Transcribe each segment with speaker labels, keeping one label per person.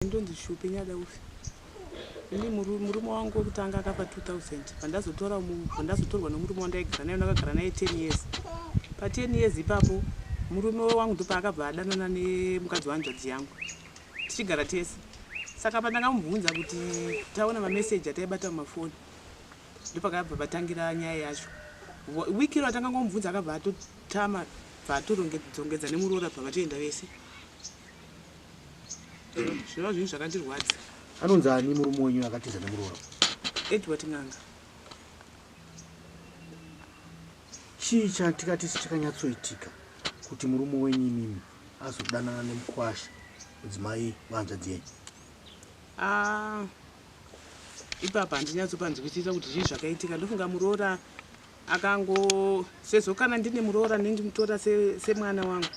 Speaker 1: Ndonzi Shupi Nyadaufi. Ini murume wangu wekutanga akafa 2000 pandazotora pandazotorwa nomurume wandaigara naye ndakagara naye 10 years. Pa 10 years ipapo murume wangu ndopaakabva adanana nemukadzi wehanzvadzi yangu tichigara tese. Saka pandakamubvunza kuti taona mameseji ataibata mumafoni ndopakabva patangira nyaya yacho. Wiki iro atangangomubvunza akabva atotama bva atorongedza nemuroora bva vatoenda vese. Zvinova zvinhu zvakandirwadza.
Speaker 2: Anonzi ani murume wenyu akatiza nemuroora?
Speaker 1: Edward N'anga.
Speaker 2: Chii chatikati chakanyatsoitika kuti murume wenyu imimi azodanana nemukwasha mudzimai vahanzvadzi yenyu?
Speaker 1: Ah, ipapa handinyatsopanzwisisa kuti zvii zvakaitika. Ndofunga muroora akango sezvo kana ndine muroora ndinondimutora semwana wangu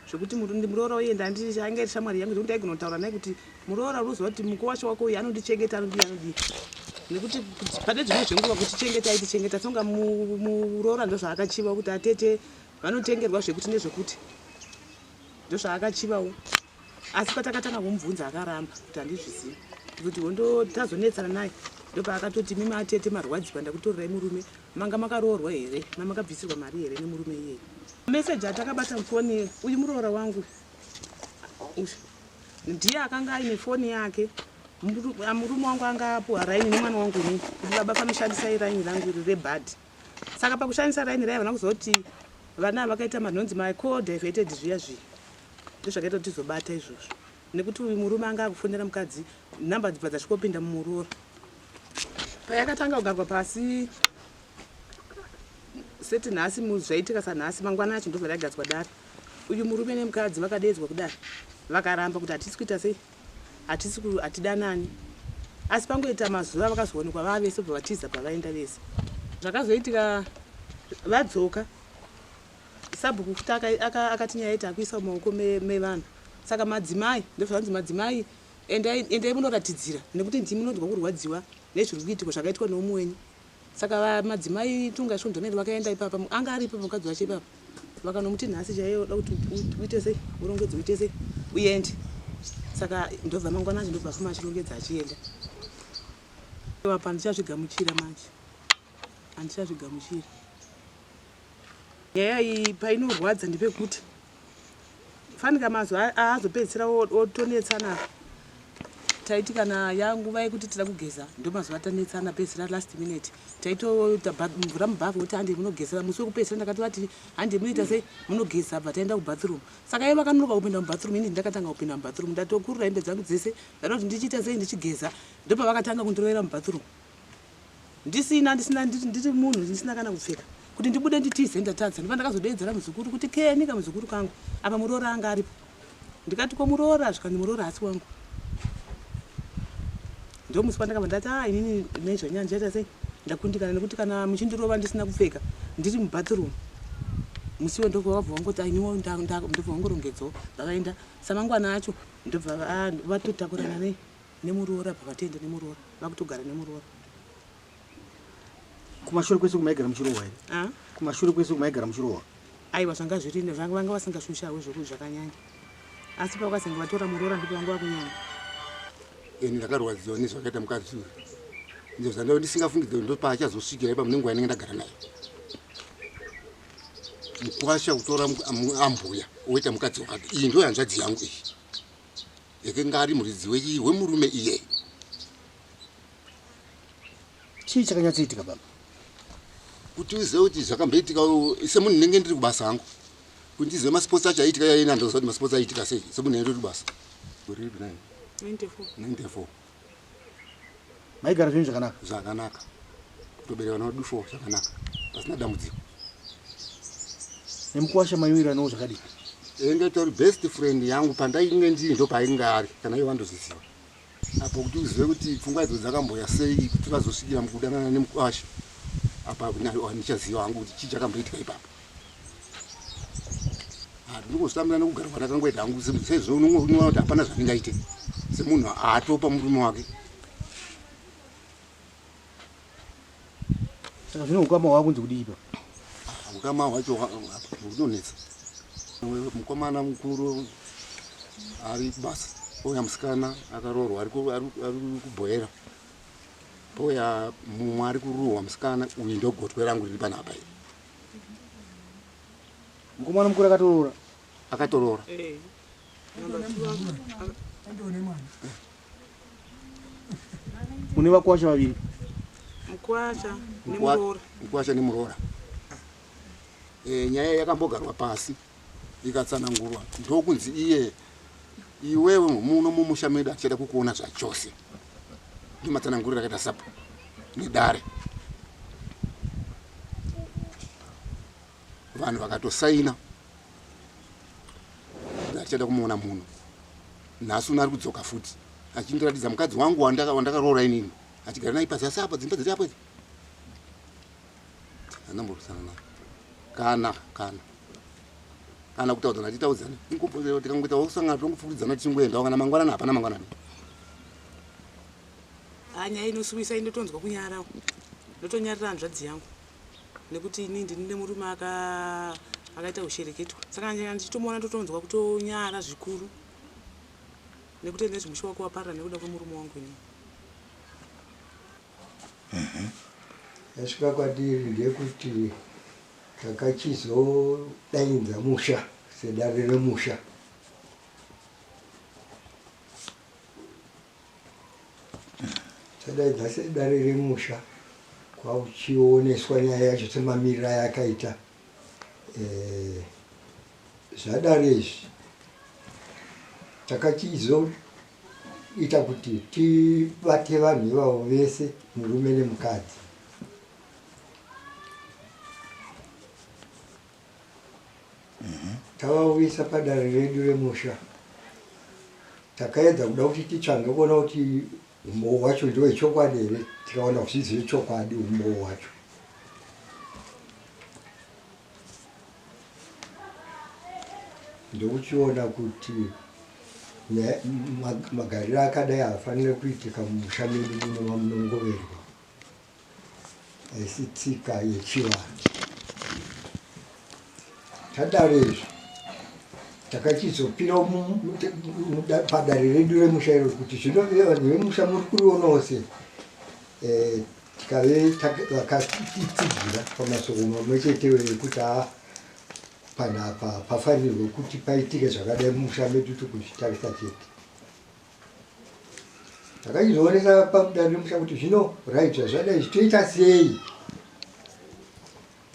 Speaker 1: zvekuti muroora uye ndandi ange iri shamwari yangu zvekuti ndaigona kutaura naye kuti muroora unoziva kuti mukuwasha wako uyu anondichengeta anodii anodii nekuti pane zvimwe zvenguva kutichengeta aitichengeta songa muroora ndozvaakachiva kuti atete vanotengerwa zvekuti nezvekuti ndozvaakachivawo Asi patakatanga kumubvunza akaramba kuti handizvizivi kuti hondo tazonetsana naye ndopaakatoti mimi atete marwadziwa ndakutorerai murume manga makaroorwa here mamakabvisirwa mari here nemurume iyeye meseji atakabata mufoni uyu muroora wangu uyu ndiye akanga aine foni yake murume wangu anga apuwa raini nemwana wangu ini kuti baba fanoshandisai raini rangu iri rebhadhi saka pakushandisa raini raiva nakuzoti vana vakaita manhonzi maco diverted zviya zviya Ndozvakaita kuti tizobata izvozvo nekuti uyu murume anga akufonera mukadzi nhamba dzibva dzasvikopinda mumuroora. Payakatanga kugarwa pasi seti nhasi zvaitika sanhasi mangwana acho ndobva ragadzwa dare. Uyu murume nemukadzi vakadeedzwa kudare vakaramba kuti hatisi kuita sei hatisi hatidanani asi pangoita mazuva vakazoonekwa vavese bva vatiza pavaenda vese. Zvakazoitika vadzoka Sabhuku futi akati nyaya iyi takuisa mumaoko mevanhu saka madzimai ndozvanzi madzimai endai endai munoratidzira nekuti ndimi munonzwa kurwadziwa nezviri kuitika zvakaitwa neumwe wenyu saka madzimai tunga svondo neri vakaenda ipapa anga ari ipapa mukadzi wacho ipapa vakanomuti nhasi chaiyo oda kuti uite sei urongedze uite sei uende saka ndobva mangwana acho ndobva fuma achirongedza achienda apa handichazvigamuchira manje handichazvigamuchira Nyaya iyi painorwadza ndepekuti fanika mazwi aazopedzisira otonetsana apa taiti kana yanguva yekuti tida kugeza ndomazuva atanetsana pedzisira last minute taitoita mvura mubhavhu kuti hande munogeza musi wekupedzisira ndakati vati hande munoita sei munogeza bva taenda kubathroom saka ivo vakanonoka kupinda mubathroom ini ndakatanga kupinda mubathroom ndatokurura hembe dzangu dzese ndada kuti ndichiita sei ndichigeza ndopavakatanga kundirovera mubathroom Ndisina ndisina ndiri munhu ndisina kana kupfeka kuti ndibude nditize ndatadza ndipa ndakazodeedzera muzukuru kuti keni kamuzukuru kangu apa muroora anga aripo ndikati ko muroora zvikanzi muroora hasi wangu ndomusi pandakabva ndati ah inini nezvanyaya ndichaita sei ndakundikana nekuti kana muchindirova ndisina kupfeka ndiri mubathroom musiwo ndobva wabva wangoti ainiwo ndobva wangorongedzawo vakaenda samangwana acho ndobva vatotakurana nei nemuroora bva vatoenda nemuroora vakutogara nemuroora
Speaker 2: kumashure kwese kumaigara muchirohwa here ah? kumashure kwese kumaigara muchirohwa
Speaker 1: aiwa zvanga zviri vanga vasingashushawo zvoku zvakanyanya asi pavakazenge vatora muroora ndipo vanga vakunyanya
Speaker 3: ini ndakarwadziwa nezvakaita mukadzi uyu ndizvo zvandava ndisingafungidze kuti ndopaachazosvikira ipapo nenguva yanenge ndagara naye mukwasha kutora ambuya oita mukadzi wake iyi ndo hanzvadzi yangu iyi Yakanga ari muridzi wechii wemurume iyeye.
Speaker 2: Chii chakanyatsoitika baba?
Speaker 3: Kuti uzive kuti zvakamboitika semunhu ndinenge ndiri kubasa hangu. Kuti ndizive masports acho aiitika iyaye ini handiziva kuti masports aiitika sei semunhu ndinenge ndiri kubasa. Gore ripi nai?
Speaker 1: 94.
Speaker 3: 94.
Speaker 2: Maigara zvenyu zvakanaka?
Speaker 3: Zvakanaka. Kutobereka vana vedu four zvakanaka pasina dambudziko.
Speaker 2: Nemukuwasha maiwiriranawo zvakadii?
Speaker 3: Enge tori best friend yangu pandainge ndiri ndopainge ari kana iye vandozviziva. Apo kuti uzive kuti pfungwa idzo dzakamboya sei kuti vazosvikira mukudanana nemukuwasha apa handichaziva hangu kuti chii chakamboitika ipapo. Ndingozvitambira nekugara kwandakangoita hangu sezvo unoona kuti hapana zvandingaite semunhu atopa murume wake.
Speaker 2: Saka zvino ukama hwakunzi kudii ipapo?
Speaker 3: Ukama hwacho hunonetsa. Mukomana mukuru ari kubasa. Pouya musikana akaroorwa ari kubhoera. Pouya mumwe ari kurohwa musikana uyu ndogotwe rangu riri panapa iri.
Speaker 2: Mukomana mukuru akatoroora.
Speaker 3: Akatoroora.
Speaker 1: Eh.
Speaker 2: Mune vakwasha vaviri.
Speaker 1: Mukwasha nemuroora.
Speaker 3: Mukwasha nemuroora. Eh, nyaya yakambogarwa pasi ikatsanangurwa ndokunzi iye iwewe muno mumusha medu atichada kukuona zvachose ndomatsananguriro akaita sapo nedare vanhu vakatosaina atichada kumuona muno nhasi uno ari kudzoka futi achindiratidza mukadzi wangu wandakaroora inini achigara naye pazasi apa dzimba dziri apo idzi anamborwisana naye kana kana kana kutaudzana titaudzana tikangoita kusangana tongopfuuridzana tichingoendawo kana mangwanani hapana mangwanani.
Speaker 1: Ha nyaya inosuwisa indotonzwa kunyara ndotonyarira hanzvadzi yangu nekuti ini ndini nemurume akaita ushereketwa saka ndichitomuona ndotonzwa kutonyara zvikuru nekuti ende zvimusha wako waparara nekuda kwemurume wangu ini.
Speaker 4: Yasvika kwatiri ndeyekuti takachizodainza musha sedare remusha. Tadaidza sedare remusha kwakuchioneswa nyaya yacho semamiriro ayakaita. Eh, zvadare izvi takachizoita kuti tibate vanhu ivavo vese murume nemukadzi. Tavauyisa padare redu remusha takaedza kuda kuti titsvange kuona kuti umbowo hwacho ndewechokwadi here tikaona kuti zvechokwadi umbowo hwacho. Ndokuchiona kuti magariro akadai haafanire kuitika mumusha medu muno mamunongoverwa. Haisi tsika yechivanhu. Tadaro izvi takachizopira padare redu remusha iro kuti zvino vanhu vemusha muri kurionawo sei eh, tikave vakatitsigira pamasoko mamwe chetewo ekuti haa panapa pafanirwe kuti paitike zvakadai mumusha medu tikuzvitarisa chete. Takachizoonesa padare remusha kuti zvino right zvazvadai izvi toita sei?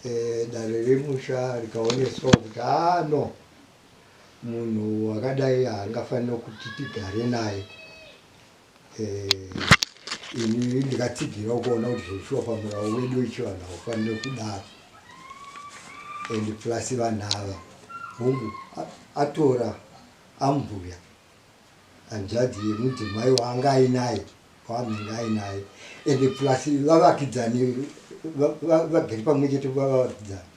Speaker 4: Eh, dare remusha rikaoneswa kuti haa no munhu wakadai haangafanira kuti tigare naye. Eh, ini ndikatsigirawo kuona kuti zveshuwa pamurawo wedu wechivanhu haufanire kudaro and plus vanhu ava hongu atora ambuya hanzvadzi yemudzimai waanga ainaye waanenge ainaye and plus vavakidzani vagere pamwe chete vavakidzani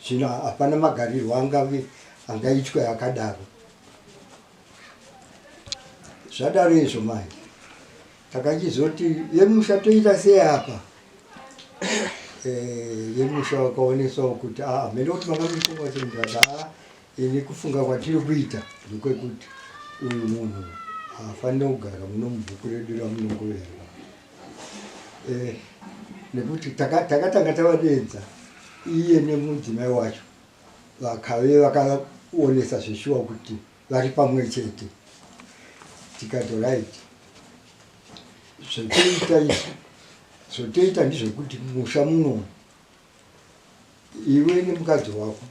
Speaker 4: zvino hapana magarirwo angave angaitwa akadaro zvadaro izvo manje takachizoti vemusha toita sei apa eh, vemusha vakaonesawo kuti aa ah, mene kuti manga muchifunga sei ndikati aa ah, Ini kufunga kwatiri kuita ndekwekuti uyu munhu haafanire kugara muno mubhuku redu ramunongoverwa eh, nekuti takatanga taka tavadeedza iye nemudzimai wacho vakave vakaonesa zveshuwa kuti vari pamwe chete tikati right zvotoita izvi zvotoita ndizvekuti musha muno iwe nemukadzi wako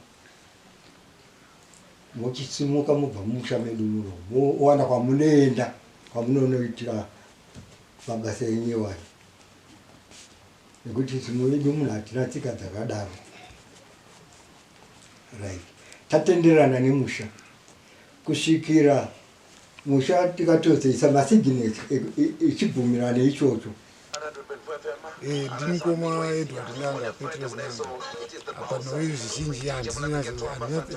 Speaker 4: mochisimuka mobva mumusha medu muno mowana kwamunoenda kwamunonoitira mabasa enyu iwayo nekuti isu medu muno hatina tsika dzakadaro right tatenderana nemusha kusvikira musha tikatozoisa masignature echibvumirano ichocho.
Speaker 5: Eh, ndini mukoma Edward N'anga, Petros N'anga. Apa nhau zvizhinji handina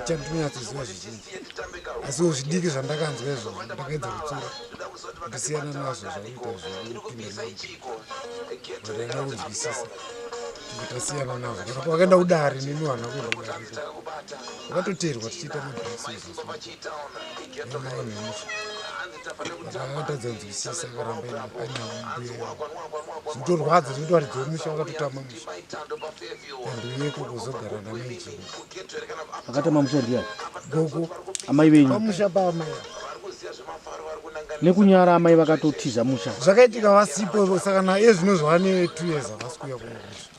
Speaker 5: chandinonyatsoziva zvizhinji, asiwo zvidiki zvandakanzwa izvozvo ndakaedza kutsura ndisiyana nazvo zvakuita zvekupinda but handina kunzwisisa tasiyana nazvo kana pavakaenda kudare neni vanhu vakuenda kudare vakatoteerwa tichiita mabhisi izvozvo nemavanhu emusha. Vakatadza kunzwisisa akaramba aina mbuya yavo. Zvinotorwadza zvekuti varidzi vemusha vakatotama musha. Anduyeko kuzogara namai Jimmy.
Speaker 2: Akatama musha ndiyani?
Speaker 5: Gogo.
Speaker 2: Amai venyu.
Speaker 5: Pamusha paamai.
Speaker 2: Nekunyara amai vakatotiza musha.
Speaker 5: Zvakaitika vasipo saka na iye zvino zvava ne 2 years havasi kuuya kumusha.